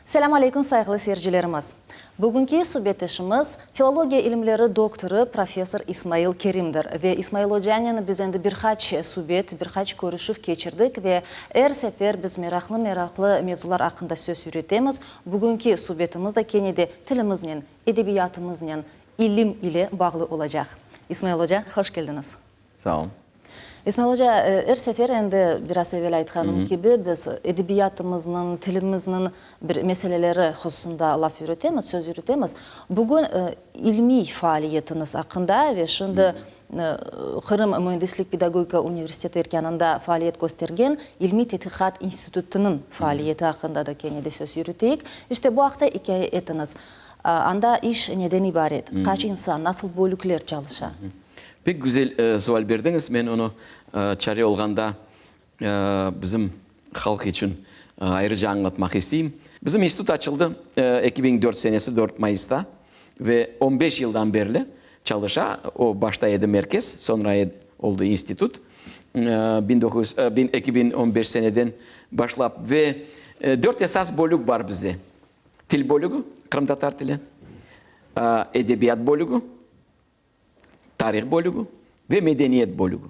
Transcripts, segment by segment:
Selâm aleyküm, sayğılı seyircilerimiz! Bugünki subetdeşimiz, filologiya ilimleri doktorı, professor İsmail Kerimdir. Ve İsmail ocanen biz endi bir qaç subet, bir qaç körüşüv keçirdik ve er sefer biz meraqlı-meraqlı mevzular aqqında söz yürütemiz. Bugünki subetimiz de kene de tilimiznen, edebiyatımıznen, ilim ile bağlı olacaq. İsmail oca, hoş keldiñiz! Sağ olun. İsmail oca, er sefer endi biraz evel aytqanım kibi, biz edebiyatımıznıñ, tilimizniñ bir meseleleri hususında laf yürütemiz, söz yürütemiz. Bugün ilmiy faaliyetiñiz aqqında ve şimdi Qırım müendislik-pedagogika universiteti erkânında faaliyet köstergen İlmiy-tedqiqat institutınıñ faaliyeti aqqında da kene de söz yürüteyik. İşte bu aqta ikâye etiñiz. Anda iş neden ibaret? Qaç insan, nasıl bölükler çalışa? Pek güzel sual berdiñiz. Men onı çare olğanda bizim halq içün ayrıca añlatmaq isteyim. Bizim institut açıldı 2004 senesi 4 mayısta ve on beş yıldan berli çalışa. O başta edi merkez, soñra oldı institut 2015 seneden başlap. Ve dört esas bölük bar bizde. Til bölügi, qırımtatar tili, edebiyat bölügi, tarih bölügi ve medeniyet bölügi.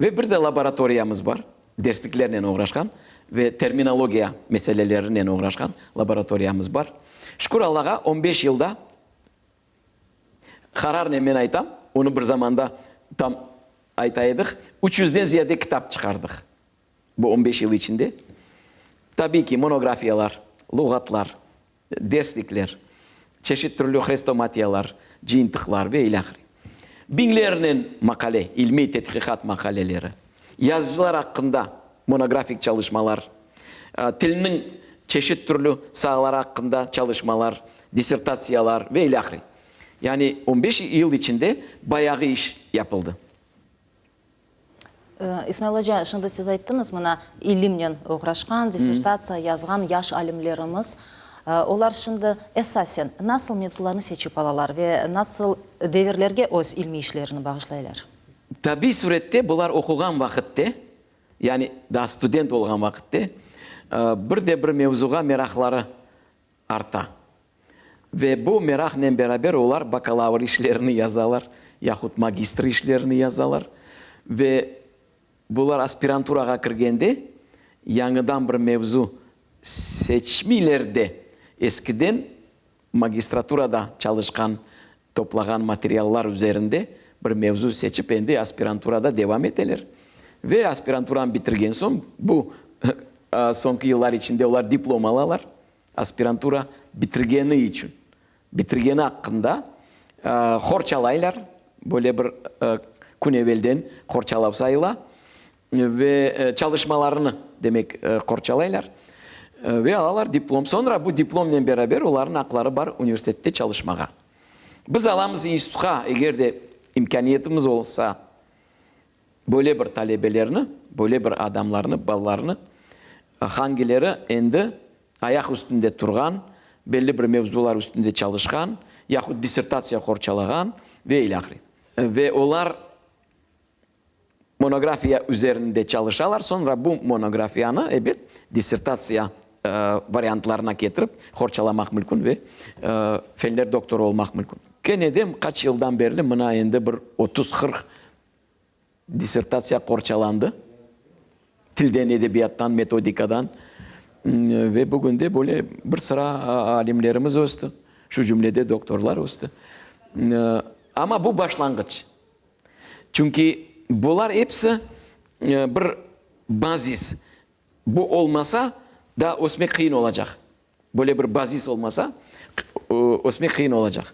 Ve bir de laboratoriyamız bar, dersliklernen oğraşqan ve terminologiya meselelerinen oğraşqan laboratoriyamız bar. Şükür Allağa, on beş yılda, qararnen men aytam, onı bir zamanda tam ayta edik, üç yüzden ziyade kitap çıqardıq. Bu on beş yıl içinde, tabiiy ki, monografiyalar, luğatlar, derslikler, çeşit türlü hrestomatiyalar, cıyıntıqlar ve ilâhre. Biñlernen maqale, ilmiy tedqiqat maqaleleri, yazıcılar aqqında monografik çalışmalar, tilniñ çeşit türlü saaları aqqında çalışmalar, dissertatsiyalar ve ilâhre. Yani on beş yıl içinde bayağı iş yapıldı. İsmail oca, şimdi siz ayttıñız, mına, ilimnen oğraşqan, dissertatsiya yazğan yaş alimlerimiz, olar şimdi esasen nasıl mevzularnı seçip alalar ve nasıl devirlerge öz ilmiy işlerini bağışlaylar? Tabiy sürette bular oquğan vaqıtte, yani daa student olğan vaqıtte, bir de bir mevzuğa meraqları arta. Ve bu meraqnen beraber olar bakalavr işlerini yazalar, yahut magistr işlerini yazalar. Ve bular aspiranturağa kirgende yañıdan bir mevzu seçmeyler de, eskiden magistraturada çalışqan, toplağan materiallar üzerinde bir mevzu seçip endi aspiranturada devam eteler. Ve aspiranturanı bitirgen soñ, bu soñki yıllar içinde olar diplom alalar. Aspirantura bitirgeni içün, bitirgeni aqqında qorçalaylar, böyle bir kün evelden qorçalav sayıla ve çalışmalarını, demek, qorçalaylar ve alalar diplom. Soñra bu diplomnen beraber olarnıñ aqları bar universitette çalışmağa. Biz alamız institutqa, eger de imkâniyetimiz olsa, Böyle bir talebelerni, böyle bir adamlarnı, balalarnı, hangileri endi ayaq üstünde turğan, belli bir mevzular üstünde çalışqan, yahut dissertatsiya qorçalağan ve ilâhre. Ve olar monografiya üzerinde çalışalar, soñra bu monografiyanı, ebet, dissertatsiya variantlarına ketirip qorçalamaq mümkün ve fenler doktorı olmaq mümkün. Kene de qaç yıldan berli mına endi bir otuz-qırq Dissertatsiya qorçalandı, tilden, edebiyattan, metodikadan ve bugünde böyle bir sıra alimlerimiz östi, şu cümlede doktorlar östi. Amma bu başlanğıç. Çünki bular episi bir bazis. Bu olmasa, daa ösmek qıyın olacaq. Böyle bir bazis olmasa, ösmek qıyın olacaq.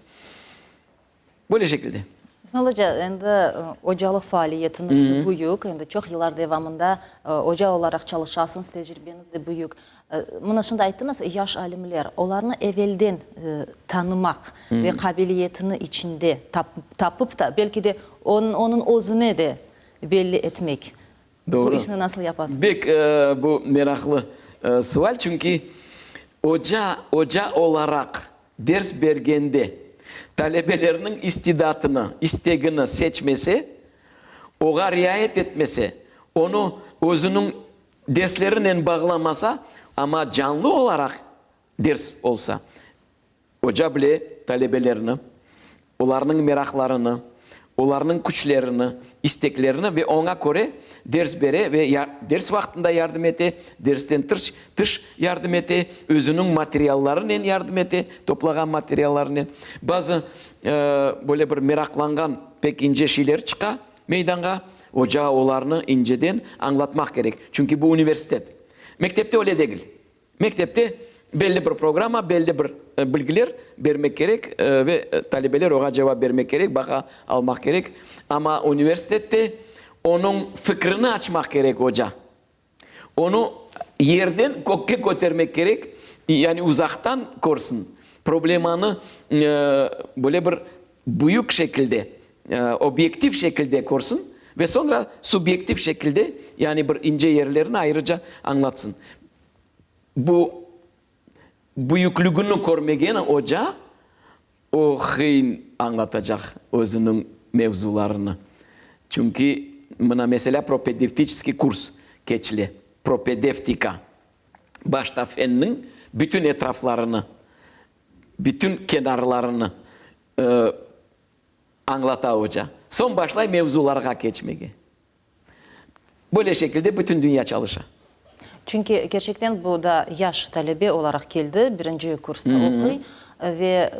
Böyle şekilde. İsmail oca, endi ocalıq faaliyetiñiz büyük, endi çoq yıllar devamında oca olaraq çalışasıñız, tecribeñiz de büyük. Mına şimdi ayttıñız, yaş alimler, olarnı evelden tanımaq ve qabiliyetini içinde tapıp da, belki de onıñ özüne de belli etmek. Doğru. Bu işni nasıl yapasıñız? Bek bu meraqlı sual, çünki oca, oca olaraq ders bergende talebelerniñ istidatını, istegini seçmese, oğa riayet etmese, onı özüniñ derslerinen bağlamasa, amma canlı olaraq. Ders olsa, oca bile talebelerni, olarnıñ meraqlarını, olarnıñ küçlerini, isteklerini ve oña köre ders bere ve ders vaqtında yardım ete, dersten tış tış yardım ete, özüniñ materiallarınen yardım ete, toplağan materiallarınen. Bazı böyle bir meraqlanğan pek ince şeyler çıqa meydanğa, oca olarnı inceden añlatmaq kerek, çünki bu universitet. Mektepte öyle degil. Mektepte belli bir programma, belli bir bilgiler bermek kerek ve talebeler oña cevap bermek kerek, baha almaq kerek. Amma universitette onıñ fikrini açmaq kerek oca. Onı yerden kökke kötermek kerek, yani uzaqtan körsin, problemanı böyle bir büyük şekilde, obyektiv şekilde körsin ve soñra subyektiv şekilde, yani bir ince yerlerini ayrıca añlatsın. Bu büyükligini körmegen oca, o qıyın añlatacaq özüniñ mevzularını. Çünki mına, meselâ, propedevtiçeskiy kurs keçile, propedevtika, başta fenniñ bütün etraflarını, bütün kenarlarını añlata oca. Soñ başlay mevzularğa keçmege. Böyle şekilde bütün dünya çalışa. Çünki kerçekten bu da yaş talebe olaraq keldi, birinci kursta oquy ve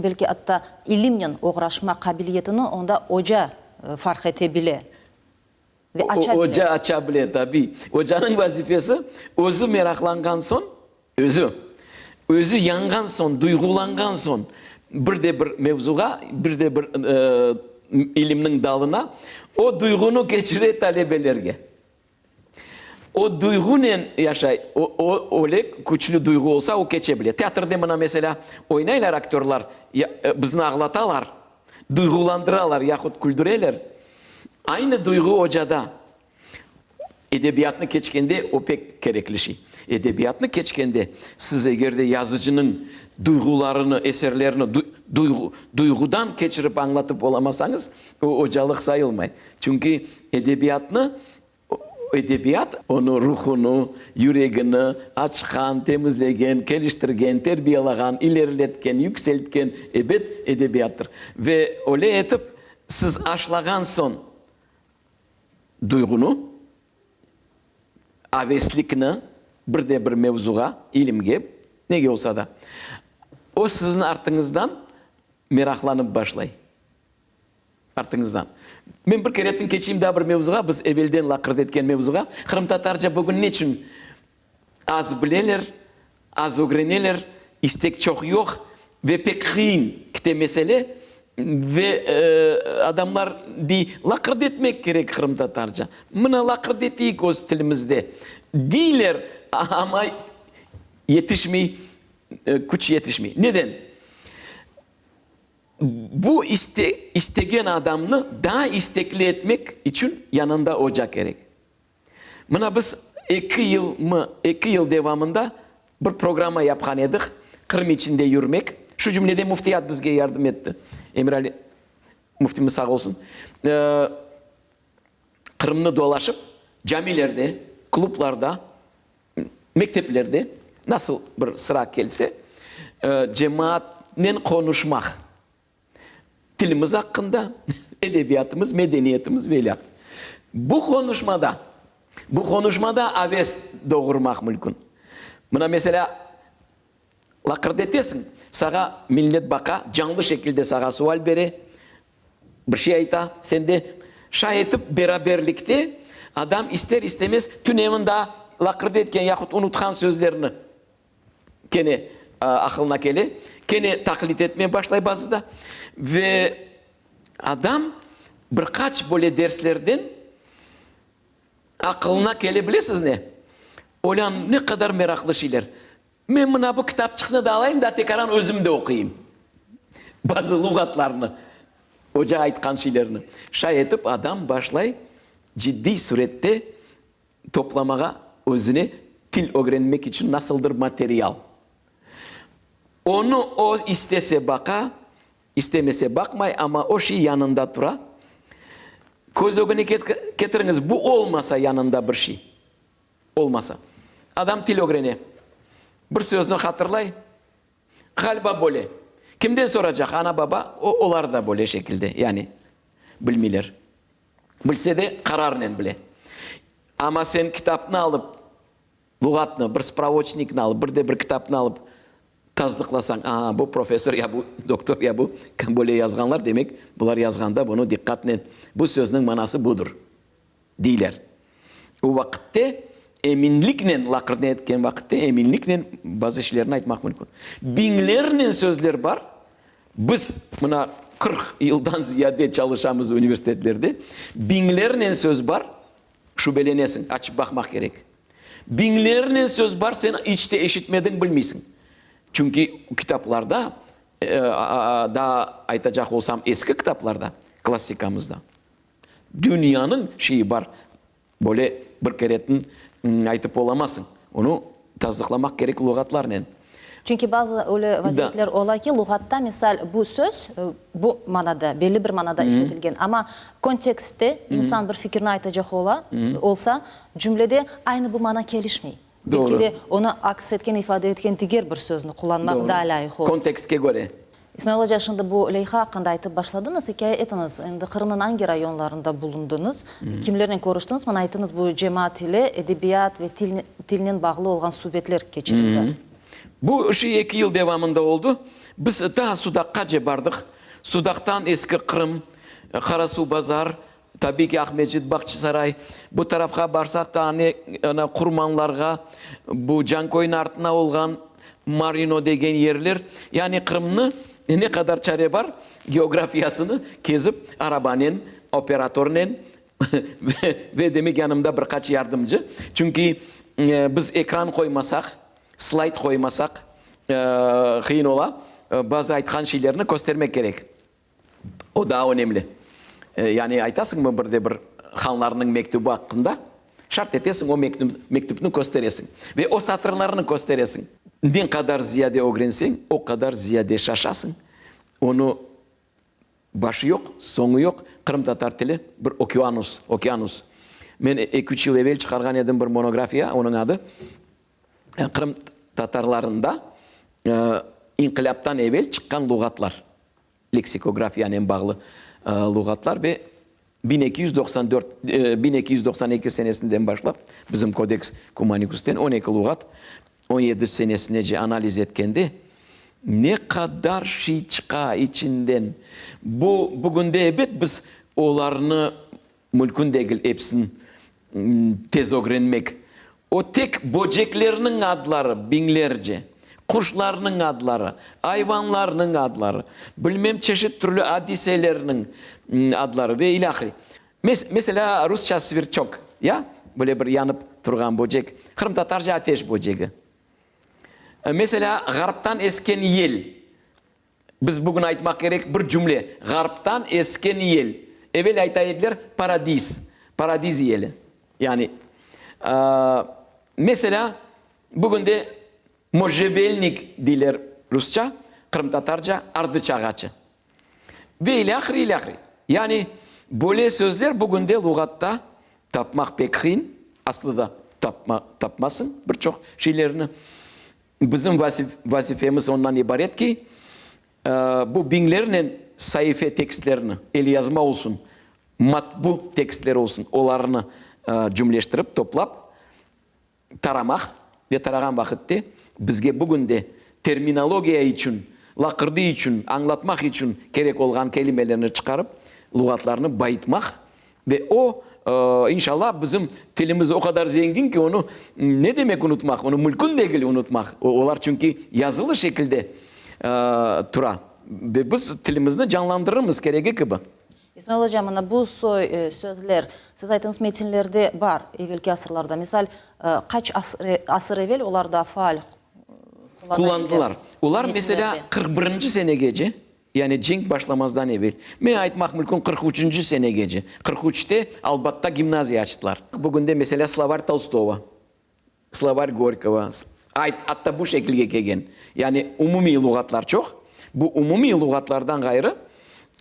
belki atta ilimnen oğraşma qabiliyetini onda oca farq ete bile ve aça bile. Oca aça bile, tabiy. Ocanıñ vazifesi, özü meraqlanğan soñ, Özü. Özü yanğan soñ, duyğulanğan soñ bir de bir mevzuğa, bir de bir ilimniñ dalına o duyğunı keçire talebelerge. O duyğunen yaşay. O, o öyle küçlü duyğu olsa, o keçe bile. Teatrde mına, meselâ, oynaylar aktörlar, bizni ağlatalar, duyğulandıralar yahut küldüreler. Aynı duyğu ocada. Edebiyatnı keçkende o pek kerekli şey. Edebiyatnı keçkende siz eger de yazıcınıñ duyğularını, eserlerini duyğu, duyğudan keçirip añlatıp olamasañız, o ocalıq sayılmay. Çünki edebiyatnı, edebiyat onı ruhunı, yüregini açqan, temizlegen, keliştirgen, terbiyelağan, ileriletken, yükseltken, ebet, edebiyattır. Ve öyle etip siz aşlağan soñ, Duyğunı, aveslikni bir de bir mevzuğa, ilimge, nege olsa da, o siziñ artıñızdan meraqlanıp başlay. Artıñızdan. Men bir keretin keçeyim daa bir mevzuğa, biz evelden laqırdı etken mevzuğa, qırımtatarca bugün neçün Az bileler, az ögreneler, istek çoq yoq ve pek qıyın kite mesele ve adamlar dey, laqırdı etmek kerek qırımtatarca, mına laqırdı eteyik öz tilimizde, deyler, amma yetişmey, küç yetişmey. Neden? Bu istegen adamnı daa istekli etmek içün yanında oca kerek. Mına biz eki yılmı, eki yıl devamında bir programma yapqan edik, Qırım içinde yürmek. Şu cümleden Müftiyat bizge yardım etti. Emirali müftimiz sağ olsun. Qırımnı dolaşıp, camilerde, klublarda, mekteplerde nasıl bir sıra kelse, cemaatnen qonuşmaq. Tilimiz aqqında, edebiyatımız, medeniyetimiz ve ilâ. Bu qonuşmada, bu qonuşmada aves doğurmaq mülkün. Mına, meselâ, laqırdı etesiñ, sağa millet baqa, canlı şekilde sağa sual bere, bir şey ayta, sen de şay etip beraberlikte adam ister-istemez tünevin daa laqırdı etken yahut unutqan sözlerini kene aqılına kele, kene taqlit etmeye başlay bazıda. Ve adam bir qaç böyle derslerden aqılına kele, bilesiz ne? Olân, ne qadar meraqlı şeyler! Men mına bu kitapçıqnı da alayım da, tekaran özüm de oquyım. Bazı luğatlarnı, oca aytqan şeylerni. Şay etip adam başlay ciddiy sürette toplamağa özüne til ögrenmek içün nasıldır material. Onı o istese baqa, istemese baqmay, amma o şey yanında tura. Köz ögüne ketiriñiz, bu olmasa yanında bir şey olmasa. Adam til ögrene. Bir sözni hatırlay, ğaliba böyle. Kimden soracaq, ana-baba, o, olar da böyle şekilde, yani bilmeyler. Bilse de, qararnen bile. Amma sen kitapnı alıp, luğatnı, bir spravoçnikni alıp, bir de bir kitapnı alıp tasdıqlasañ, a, bu professor ya bu doktor ya bu böyle yazğanlar, demek, bular yazğanda bunı diqqatnen, bu sözniñ manası budır, deyler. O vaqıtte eminliknen, laqırdı etken vaqıtte eminliknen bazı şeylerni aytmaq mümkün. Biñlernen sözler bar, biz mına 40 yıldan ziyade çalışamız universitetlerde, biñlernen söz bar, şübelenesiñ, açıp baqmaq kerek. Biñlernen söz bar, sen iç te eşitmediñ, bilmeysiñ. Çünki kitaplarda, daa aytacaq olsam, eski kitaplarda, klassikamızda, Dünyanıñ şeyi bar, böyle bir keretin aytıp olamazsıñ. Onı tasdıqlamaq kerek luğatlarnen. Çünki bazı öyle vaziyetler ola ki, luğatta, misal, bu söz bu manada, belli bir manada işletilgen, amma kontekstte insan bir fikirni aytacaq ola, olsa, cümlede aynı bu mana kelişmey. Belki de onı aks etken, ifade etken diger bir sözni qullanmaq daa lâyıq olur. Kontekstke köre. İsmail oca, şimdi bu leyha aqqında aytıp başladıñız, ikâye etiñiz, endi Qırımnıñ angi rayonlarında bulundıñız, kimlernen körüştiñiz, mana aytıñız, bu cemaat ile edebiyat ve tilnen bağlı olğan subetler keçirildi. Bu şey eki yıl devamında oldı. Biz ta Sudaqqa bardıq. Sudaqtan Eski Qırım, Qarasuvbazar, Tabiy ki, Aqmescit, Bağçasaray, bu tarafqa barsaq daa ne, ana, Qurmanlarğa, bu Canköyniñ artına olğan Marino degen yerler, yani Qırımnı ne qadar çare bar, geografiyasını kezip, arabanen, operatornen ve, demek, yanımda bir qaç yardımcı, çünki biz ekran qoymasaq, slayd qoymasaq, qıyın ola, bazı aytqan şeylerni köstermek kerek. O daa önemli. Yani aytasıñmı bir de bir hanlarnıñ mektübi aqqında, şart etesiñ o mektüpni kösteresiñ ve o satırlarnı kösteresiñ. Ne qadar ziyade ögrenseñ, o qadar ziyade şaşasıñ. Onı başı yoq, soñu yoq. Qırımtatar tili bir okeanus, okeanus. Men eki-üç yıl evel çıqarğan edim bir monografiya, onıñ adı Qırım tatarlarında inqilâptan evel çıqqan luğatlar, leksikografiyanen bağlı luğatlar ve 1294, 1292 senesinden başlap bizim Kodeks Kumanikusten 12 luğat 17 senesinece analiz etkende ne qadar şey çıqa içinden. Bu bugünde ebet biz olarnı Mülkün degil epsin tez ögrenmek. O tek böceklerniñ adları biñlerce, quşlarnıñ adları, ayvanlarnıñ adları, bilmem çeşit türlü adiselerniñ adları ve ilâhre. Meselâ, rusça sverçok, ya, böyle bir yanıp turğan böcek, qırımtatarca ateş böcegi. Meselâ, ğarptan esken yel. Biz bugün aytmaq kerek bir cümle, Ğarptan esken yel. Evel ayta ediler, paradiz, paradiz yeli. Yani, meselâ, bugün de mojevelnik deyler rusça, qırımtatarca ardıç ağaçı. Ve ilâhre, ilâhre. Yani, böyle sözler bugün de luğatta tapmaq pek qıyın, aslı da tapma, tapmasıñ bir çoq şeylerni. Bizim vazifemiz ondan ibaret ki, bu biñlernen saife tekstlerini, elyazma olsun, matbu tekstler olsun, olarnı cümleştirip, toplap, taramaq ve tarağan vaqıtte bizge bugün de terminologiya içün, laqırdı içün, añlatmaq içün kerek olğan kelimelerni çıqarıp, luğatlarnı bayıtmaq Ve o, inşallah, bizim tilimiz o qadar zengin ki, onı ne demek unutmaq, onı mülkün degil unutmaq. Olar çünki yazılı şekilde tura. Ve biz tilimizni canlandırırmız keregi kibi. İsmail oca, mına bu soy sözler, siz aytıñız, metinlerde bar, evelki asırlarda. Misal, qaç asır evel olar daa faal qullandılar? Olar, meselâ, 41-nci senegece Yani cenk başlamazdan evel. Men aytmaq mülkün 43 üçünci senegece. 43 te Albatta gimnaziya açtılar. Bugünde meselâ slovar Tolstogo, slovar Gorkogo, ayt, atta bu şekilge kelgen. Yani umumiy luğatlar çoq. Bu umumiy luğatlardan ğayrı,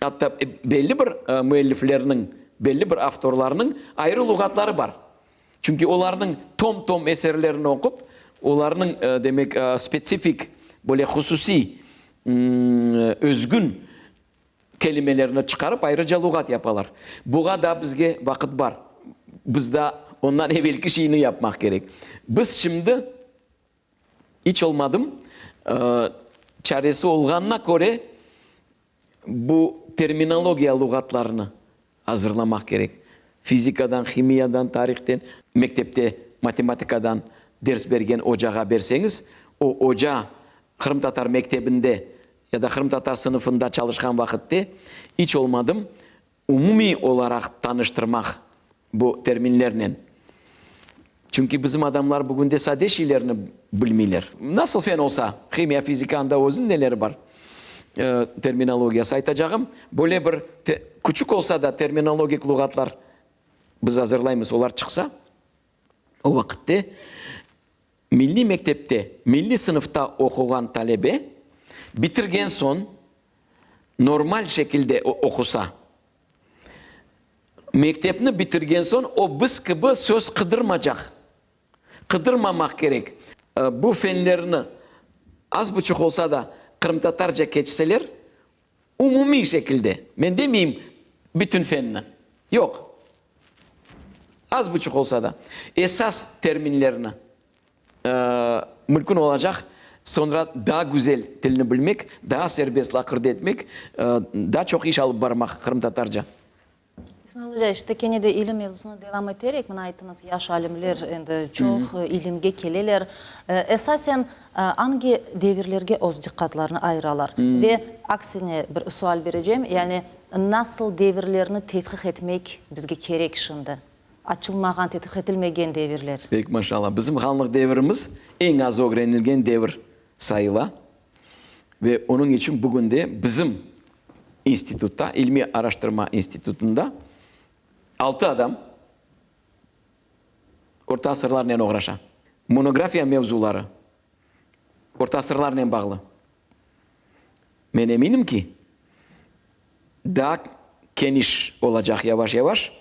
atta belli bir müelliflerniñ, belli bir avtorlarnıñ ayrı luğatları bar. Çünki olarnıñ tom-tom eserlerini oqup, Olarnıñ, demek, spetsifik, böyle hususiy, özgün kelimelerini çıqarıp, ayrıca luğat yapalar. Buğa daa bizge vaqıt bar. Biz daa ondan evelki şeyni yapmaq kerek. Biz şimdi, iç olmadım, çaresi olğanına köre, bu terminologiya luğatlarını azırlamaq kerek. Fizikadan, himiyadan, tarihten, mektepte matematikadan ders bergen ocağa berseñiz, o oca qırımtatar mektebinde ya da qırımtatar sınıfında çalışqan vaqıtte iç olmadım umumiy olaraq tanıştırmaq bu terminlernen. Çünki bizim adamlar bugünde sade şeylerni bilmeyler. Nasıl fen olsa, himiya, fizika, anda özüniñ neleri bar, terminologiyası. Aytacağım, böyle bir küçük olsa da terminologik luğatlar biz azırlaymız, olar çıqsa, o vaqıtte milliy mektepte, milliy sınıfta oquğan talebe bitirgen soñ normal şekilde oqusa, Mektepni bitirgen soñ o biz kibi söz qıdırmacaq. Qıdırmamaq kerek. Bu fenlerni az buçuq olsa da qırımtatarca keçseler, umumiy şekilde, men demeyim bütün fenni, yoq, az buçuq olsa da, esas terminlerni Mümkün olacaq, soñra daa güzel tilni bilmek, daa serbest laqırdı etmek, daa çoq iş alıp barmaq qırımtatarca. İsmail oca, işte kene de ilim mevzusını devam eterek, mına ayttıñız, yaş alimler endi çoq ilimge keleler. Esasen, angi devirlerge öz diqqatlarını ayıralar? Ve aksine bir sual berecem, yani nasıl devirlerni tedqiq etmek bizge kerek şimdi? Açılmağan, tedqiq etilmegen devirler. Pek maşallah. Bizim hanlıq devirimiz eñ az ögrenilgen devir sayıla ve onıñ içün bugün de bizim institutta, ilmiy araştırma institutında altı adam orta asırlarnen oğraşa. Monografiya mevzuları orta asırlarnen bağlı. Men eminim ki, daa keniş olacaq yavaş-yavaş.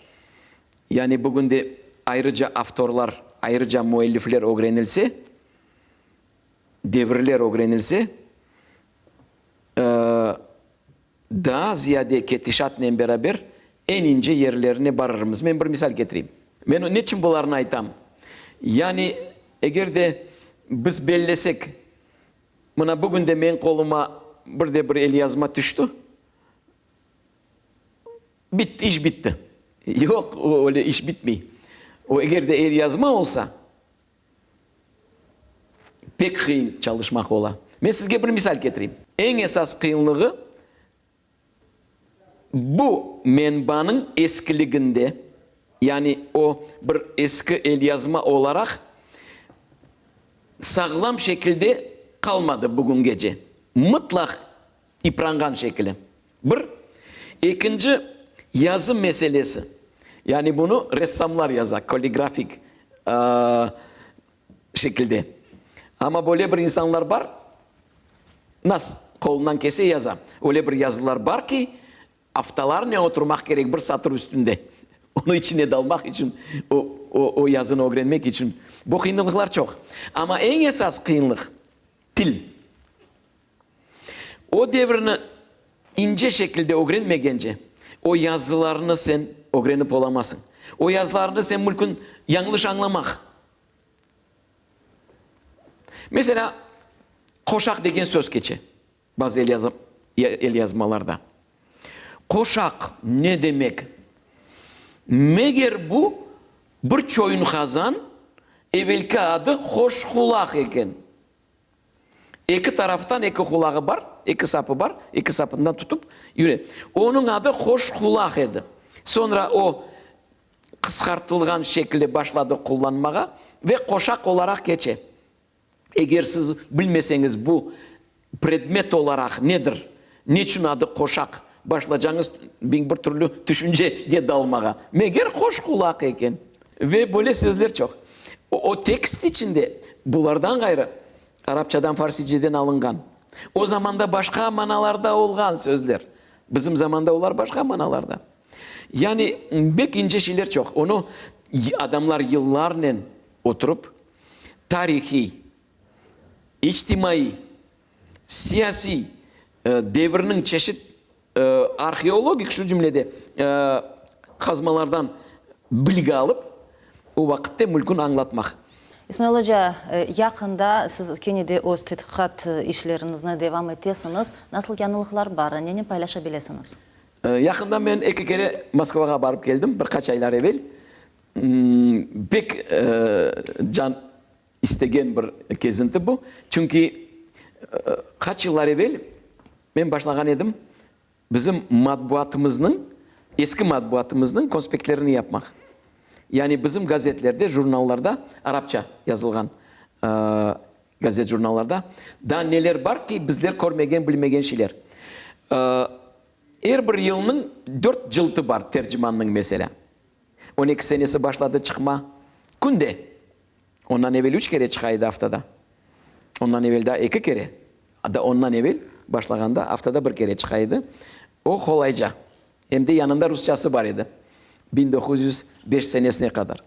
Yani bugün de ayrıca avtorlar, ayrıca müellifler ögrenilse, devirler ögrenilse, daa ziyade ketişatnen beraber eñ ince yerlerine barırmız. Men bir misal ketireyim. Men neçün bularnı aytam? Yani eger de biz bellesek, Mına bugün de meñ qoluma bir de bir elyazma tüşti. Bitti, iş bitti. Yoq, öyle iş bitmey. O eger de elyazma olsa, pek qıyın çalışmaq ola. Men sizge bir misal ketireyim. Eñ esas qıyınlığı, Bu menbanıñ eskiliginde, yani o bir eski elyazma olaraq sağlam şekilde qalmadı bugüngece, mıtlaq ipranğan şekili, bir. Ekinci, yazı meselesi, yani bunı ressamlar yaza, kaligrafik şekilde. Amma böyle bir insanlar bar, nas qolundan kelse yaza. Öyle bir yazılar bar ki, aftalarnen oturmaq kerek bir satır üstünde, onı içine dalmaq içün, o, o, o yazını ögrenmek içün. Bu qıyınlıqlar çoq. Amma eñ esas qıyınlıq, til. O devirni ince şekilde ögrenmegence, o yazılarnı sen ögrenip olamazsıñ. O yazılarnı sen mülkün yañlış añlamaq. Meselâ, qoşaq degen söz keçe bazı elyazmalarda. Qoşaq ne demek? Meger bu bir çoyun qazan, evelki adı Hoşqulaq eken. Eki taraftan eki qulağı bar, eki sapı bar, eki sapından tutıp yüre. Onıñ adı Hoşqulaq edi. Soñra o qısqartılğan şekli başladı qullanmağa ve qoşaq olaraq keçe. Eger siz bilmeseñiz bu predmet olaraq nedir, neçün adı qoşaq, başlacañız 1001 türlü tüşüncege dalmağa. Meger qoş qulaq eken. Ve böyle sözler çoq. O tekst içinde bulardan ğayrı arapçadan, farsiceden alınğan, o zamanda başqa manalarda olğan sözler, bizim zamanda olar başqa manalarda. Yani bek ince şeyler çoq. Onı adamlar yıllarnen oturıp, tarihiy. içtimaiy, siyasiy, devirniñ çeşit arheologik, şu cümlede, qazmalardan bilgi alıp, o vaqıtte mülkün añlatmaq. İsmail oca, yaqında siz kene de öz tedqiqat işleriñizni devam etesiñiz. Nasıl yañılıqlar bar, nenen paylaşa bilesiñiz? Yaqında men eki kere Moskvağa barıp keldim, bir qaç aylar evel. Pek can istegen bir kezinti bu. Çünki qaç yıllar evel men başlağan edim bizim matbuatımıznıñ, eski matbuatımıznıñ konspektlerini yapmaq. Yani bizim gazetlerde, jurnallarda, arapça yazılğan gazet, jurnallarda daa neler bar ki, bizler körmegen, bilmegen şeyler. Er bir yılnıñ dört cıltı bar Tercimannıñ, meselâ. 12 senesi başladı çıqma. Künde. Ondan evel üç kere çıqa edi aftada. Ondan evel daa eki kere. Da ondan evel başlağanda aftada bir kere çıqa edi. O qolayca. Em de yanında rusçası bar edi. 1905 senesine qadar.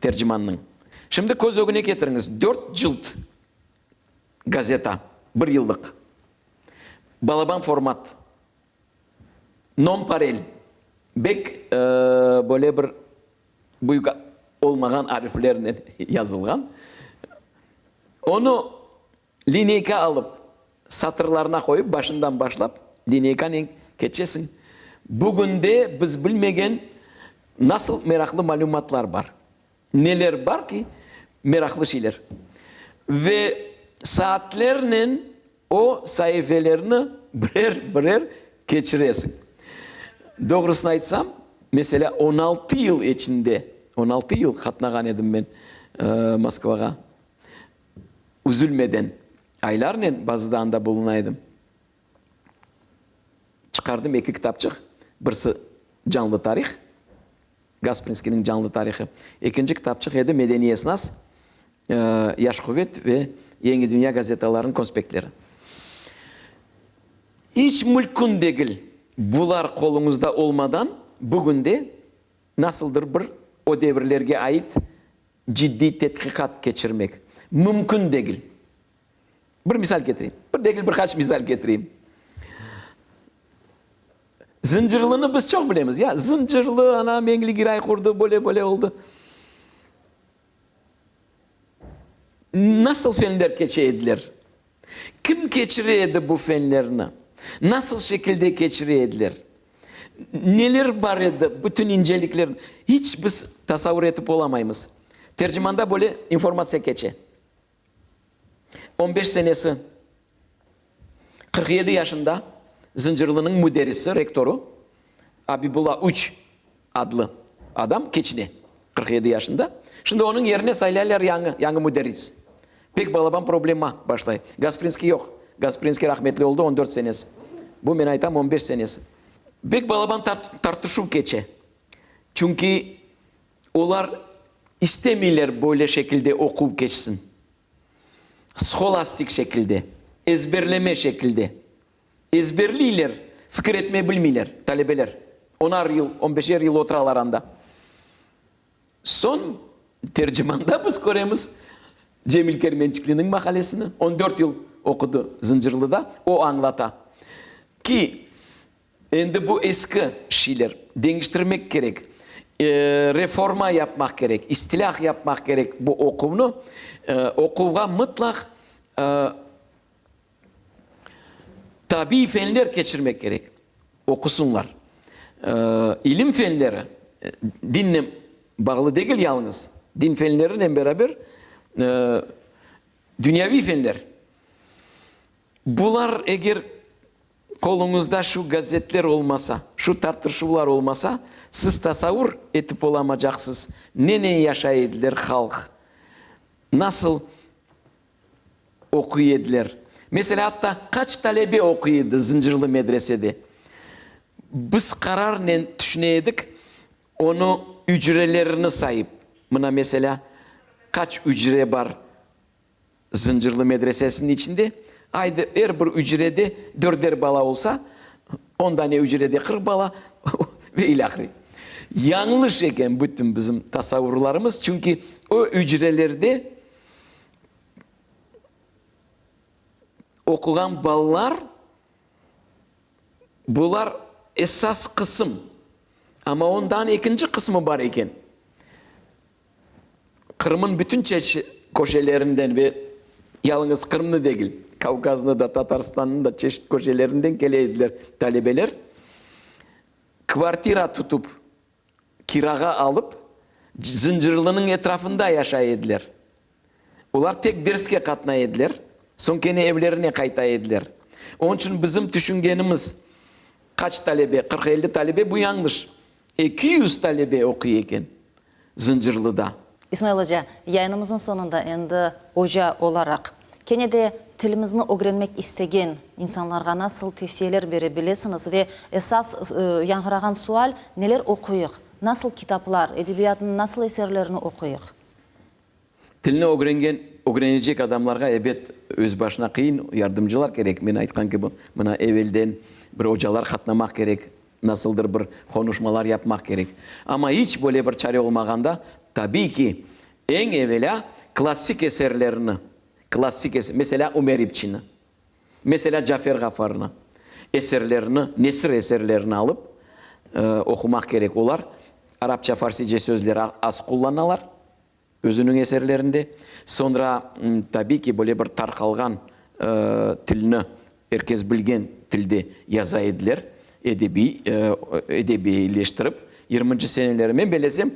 Tercimannıñ. Şimdi köz ögüne ketiriñiz, dört cılt gazeta, bir yıllıq. Balaban format. Nonparel, bek böyle bir büyük olmağan ariflernen yazılğan. Onı lineyka alıp, satırlarına qoyıp, başından başlap, lineykanen keçesiñ. Bugünde biz bilmegen nasıl meraqlı malümatlar bar. Neler bar ki, meraqlı şeyler. Ve saatlernen o saifelerni birer-birer keçiresiñ. Doğrusını aytsam, meselâ, 16 yıl içinde, 16 yıl qatnağan edim men Moskvağa, üzülmeden, aylarnen bazıda anda buluna edim. Çıqardım eki kitapçıq, birisi Canlı tarih, Gasprinskiyniñ Canlı tarihı, ekinci kitapçıq edi Medeniy esnas, Yaş quvet ve Yeñi dünya gazetalarınıñ konspektleri. İç mülkün degil, bular qoluñızda olmadan bugün de nasıldır bir o devirlerge ait ciddiy tedqiqat keçirmek mümkün degil. Bir misal ketireyim. Bir degil, bir qaç misal ketireyim. Zıncırlını biz çoq bilemiz, ya? Zıncırlı, ana, Meñli Giray qurdı, böyle-böyle oldı. Nasıl fenler keçe ediler? Kim keçire edi bu fenlerni? Nasıl şekilde keçire ediler? Neler bar edi, bütün incelikler, hiç biz tasavur etip olamaymız. Tercimanda böyle informatsiya keçe. 15 senesi, 47 yaşında Zıncırlınıñ müderrisi, rektoru, Abibulla Üç adlı adam keçine, 47 yaşında. Şimdi onıñ yerine saylaylar yañı, yañı müderris. Pek balaban problema başlay. Gasprinskiy yoq. Gasprinskiy rahmetli oldı 14 senesi. Bu, men aytam, 15 senesi. Pek balaban tartışuv keçe. Çünki Olar istemeyler böyle şekilde oquv keçsin. Sholastik şekilde, ezberleme şekilde. Ezberleyler, fikir etmey bilmeyler talebeler. Onar yıl, on beşer yıl oturalar anda. Soñ Tercimanda biz köremiz Cemil Kermençikliniñ maqalesini, 14 yıl oqudı Zıncırlıda, o añlata ki, Endi bu eski şeyler deñiştirmek kerek, reforma yapmaq kerek, istilâh yapmaq kerek bu oquvnı. Oquvğa mıtlaq tabiiy fenler keçirmek kerek, oqusınlar. İlim fenleri dinnen bağlı degil yalıñız, din fenlerinen beraber dünyaviy fenler. Bular eger qoluñızda şu gazetler olmasa, şu tartışuvlar olmasa, siz tasavur etip olamacaqsız, nenen yaşay ediler halq, nasıl oquy ediler. Meselâ, atta qaç talebe oquy edi Zıncırlı medresede? Biz qararnen tüşüne edik, onı ücrelerini sayıp, mına meselâ, qaç ücre bar Zıncırlı medresesiniñ içinde, aydı, er bir ücrede dörder bala olsa, on dane ücrede 40 bala ve ilâhre. Yañlış eken bütün bizim tasavurlarımız, çünki o ücrelerde. oquğan balalar, bular esas qısım. Amma ondan ekinci qısmı bar eken. Qırım'ın bütün çeşit köşelerinden ve yalıñız Qırımnı degil, Kavkaznı da, Tatarstannı da çeşit köşelerinden kele ediler talebeler. Kvartira tutıp, kirağa alıp, Zıncırlınıñ etrafında yaşay ediler. Olar tek derske qatnay ediler, soñ kene evlerine qayta ediler. Onıñ içün bizim tüşüngenimiz, qaç talebe, qırq-elli talebe, bu yañlış. 200 talebe oquy eken Zıncırlıda. İsmail oca, yayınımıznıñ soñunda endi oca olaraq, kene de tilimizni ögrenmek istegen insanlarğa nasıl tevsiyeler bere bilesiñiz ve esas yañğırağan sual, neler oquyıq, nasıl kitaplar, edebiyatnıñ nasıl eserlerini oquyıq? Tilni ögrengen, ögrenecek adamlarğa, ebet, öz başına qıyın, yardımcılar kerek. Men aytqan kibi, mına, evelden bir ocalar qatnamaq kerek, nasıldır bir qonuşmalar yapmaq kerek. Amma iç böyle bir çare olmağanda, tabiy ki, eñ evelâ klassik eserlerini, klassik eser, meselâ, Ümer İpçini, meselâ, Cafer Ğafarnı eserlerini, nesir eserlerini alıp oqumaq kerek. Olar arapça, farsice sözler az qullanalar özüniñ eserlerinde. Soñra, tabiy ki, böyle bir tarqalğan tilni, er kes bilgen tilde yaza ediler, edebiy, edebiyleştirip, yirminci seneleri. Men bellesem,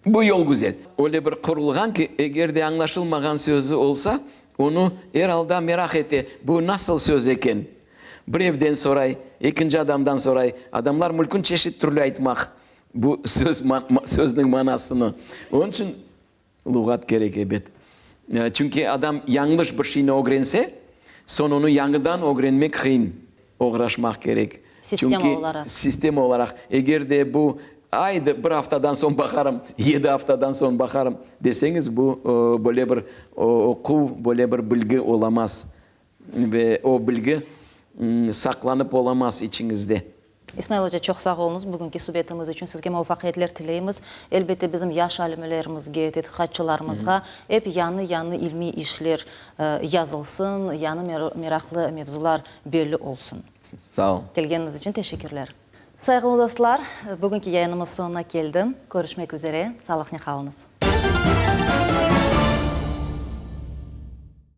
Bu yol güzel. Öyle bir qurulğan ki, eger de añlaşılmağan sözü olsa, onı er alda meraq ete, bu nasıl söz eken? Birevden soray, ekinci adamdan soray. Adamlar mülkün çeşit türlü aytmaq bu söz, sözniñ manasını. Onıñ içün luğat kerek, ebet. Çünki adam yañlış bir şeyni ögrense, soñ onı yañıdan ögrenmek qıyın. Oğraşmaq kerek. Sistema Çünki olaraq. sistema olaraq, eger de bu, aydı, bir aftadan soñ baqarım, yedi aftadan soñ baqarım deseñiz, bu böyle bir oquv, böyle bir bilgi olamaz. Ve o bilgi saqlanıp olamaz içiñizde. İsmail oca, çoq sağ oluñız bugünki subetimiz içün. Sizge muvafaqiyetler tileymiz. Elbette, bizim yaş alimlerimizge, tedqiqatçılarımızğa ep yañı-yañı ilmiy işler yazılsın, yañı meraqlı mevzular belli olsun. Sağ olun. Kelgeniñiz içün teşekkürler. Sayğılı dostlar, bugünki yayınımız soñuna keldi. Körüşmek üzere, sağlıqnen qalıñız.